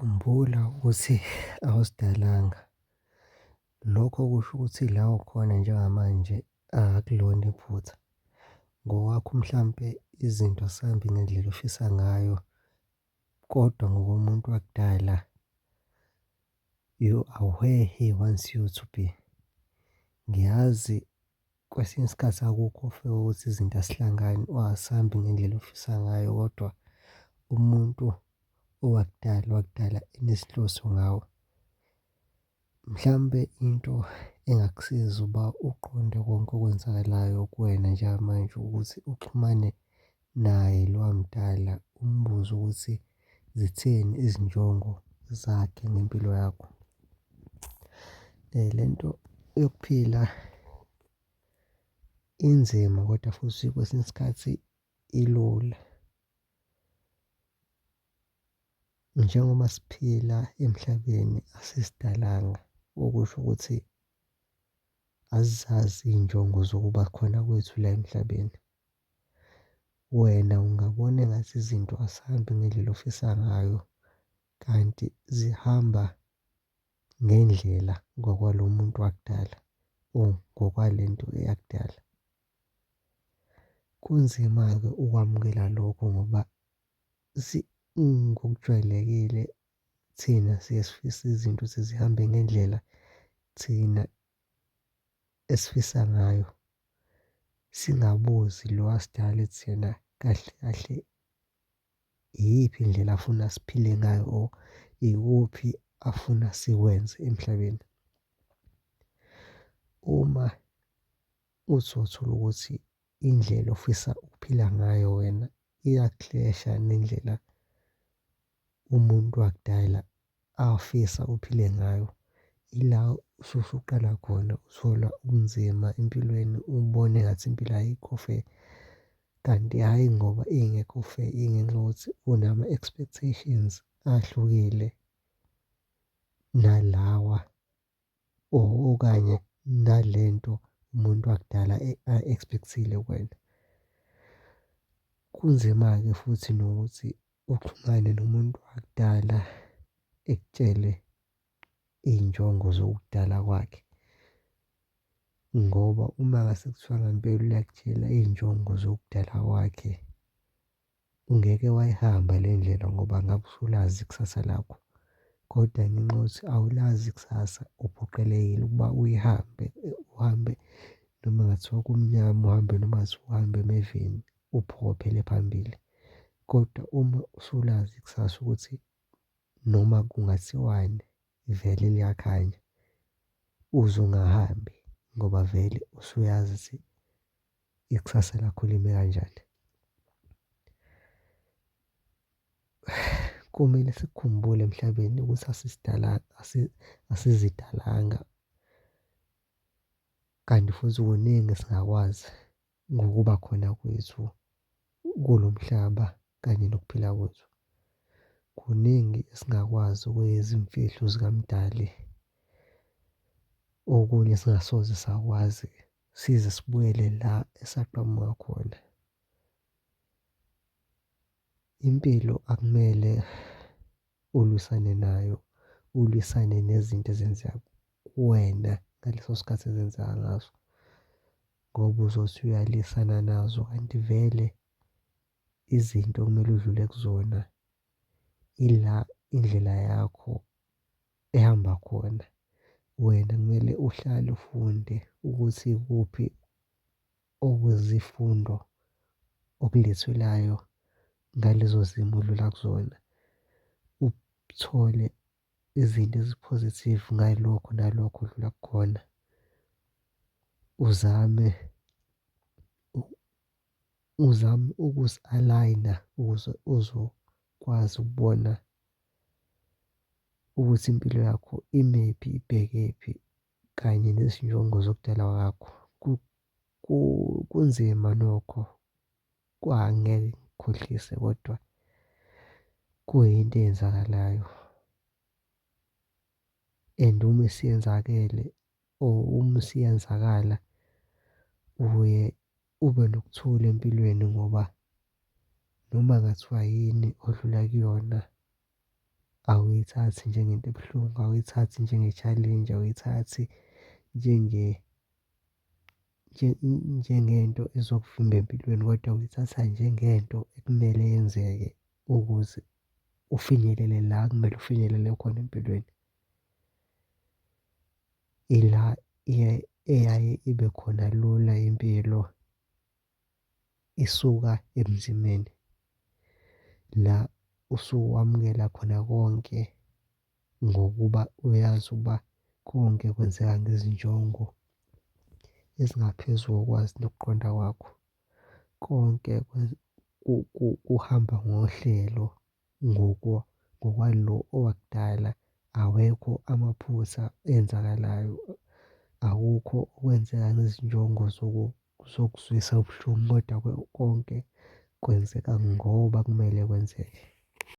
Khumbula ukuthi awuzidalanga. Lokho kusho ukuthi la okhona njengamanje akulona iphutha. Ngokwakho mhlampe izinto azisambi ngendlela ofisa ngayo, kodwa ngokomuntu wakudala you are where he wants you to be. Ngiyazi kwesinye isikhathi akukho fair ukuthi izinto azihlangani or azisambi ngendlela ofisa ngayo, kodwa umuntu owakudala wakudala enezinhloso ngawe. Mhlawumbe into engakusiza uba uqonde konke okwenzakalayo kuwena njengamanje ukuthi uxhumane naye lo wamdala umbuze ukuthi zithini izinjongo zakhe ngempilo yakho. Le nto yokuphila inzima kodwa futhi kwesinye isikhathi ilula. Njengoba siphila emhlabeni asizidalanga, okusho ukuthi asizazi iy'njongo zokuba khona kwethu la emhlabeni. Wena ungabona engathi izinto azihambi ngendlela ofisa ngayo, kanti zihamba ngendlela ngokwalo muntu wakudala or ngokwalento eyakudala. Kunzima-ke ukwamukela lokho ngoba ngokujwayelekile thina siye sifise izinto ukuthi zihambe ngendlela thina esifisa ngayo. Singabuzi lo owasidala ukuthi yena kahle kahle iyiphi indlela afuna siphile ngayo or ikuphi afuna sikwenze emhlabeni. Uma uzothola ukuthi indlela ofisa ukuphila ngayo wena iya-clash-a nendlela umuntu wakudala afisa uphile ngayo, ila ususuqala khona uthola ubunzima empilweni, ubone engathi impilo ayikho fair. Kanti hhayi ngoba ingekho fair, ingenxa yokuthi unama-expectations ahlukile nalawa or okanye nalento umuntu wakudala ayi-expect-ile kuwena. Kunzima-ke futhi nokuthi uxhumane nomuntu wakudala ekutshele iy'njongo zokudala kwakhe, ngoba uma ngase kuthiwa ngempela uyakutshela iy'njongo zokudala kwakhe, ungeke wayihamba le ndlela ngoba ngabe usulazi ikusasa lakho. Kodwa ngenxa yokuthi awulazi ikusasa, uphoqelekile ukuba uyihambe, uhambe noma kungathiwa kumnyama, uhambe noma kungathiwa uhamba emeveni, uphokophele phambili. Kodwa uma usulazi ikusasa ukuthi noma kungathiwani vele liyakhanya, uze ungahambi ngoba vele usuyazi ukuthi ikusasa lakho lime kanjani. Kumele sikhumbule emhlabeni ukuthi asizidalanga, kanti futhi kuningi esingakwazi ngokuba khona kwethu kulo mhlaba kanye nokuphila kwethu. Kuningi esingakwazi okuyizimfihlo zikaMdali, okunye esingasoze sakwazi size sibuyele la esaqhamuka khona. Impilo akumele ulwisane nayo, ulwisane nezinto ezenzeka kuwena ngaleso sikhathi ezenzeka ngaso, ngoba uzothi uyalwisana nazo kanti vele izinto okumele udlule kuzona ila indlela yakho ehamba khona. Wena kumele uhlale ufunde ukuthi ikuphi okuzifundo okulethelayo ngalezo zimo odlula kuzona. Uthole izinto ezi-positive ngalokho nalokho odlula kukhona. Uzame, uzame ukuzi-align-a ukuze uzokwazi ukubona ukuthi impilo yakho imephi, ibhekephi, kanye nezinjongo zokudalwa kwakho. Kunzima nokho, angeke ngikukhohlise kodwa kuyinto eyenzakalayo and uma isiyenzakele or uma isiyenzakala, uye ube nokuthula empilweni ngoba noma kungathiwa yini odlula kuyona. Awuyithathi njengento ebuhlungu, awuyithathi njenge-challenge, awuyithathi njengento ezokuvimba empilweni, kodwa uyithatha njengento ekumele yenzeke ukuze ufinyelele la ekumele ufinyelele khona empilweni. Ila eyaye ibe khona lula impilo isuka ebunzimeni. La usukwamukela khona konke ngokuba uyazi ukuba konke kwenzeka ngezinjongo ezingaphezu kokwazi nokuqonda kwakho. Konke kuhamba ngohlelo ngokwalo owakudala, awekho amaphutha enzakalayo, akukho okwenzeka ngezinjongo zokuzwisa ubuhlungu, kodwa konke kwenzeka ngoba kumele kwenzeke.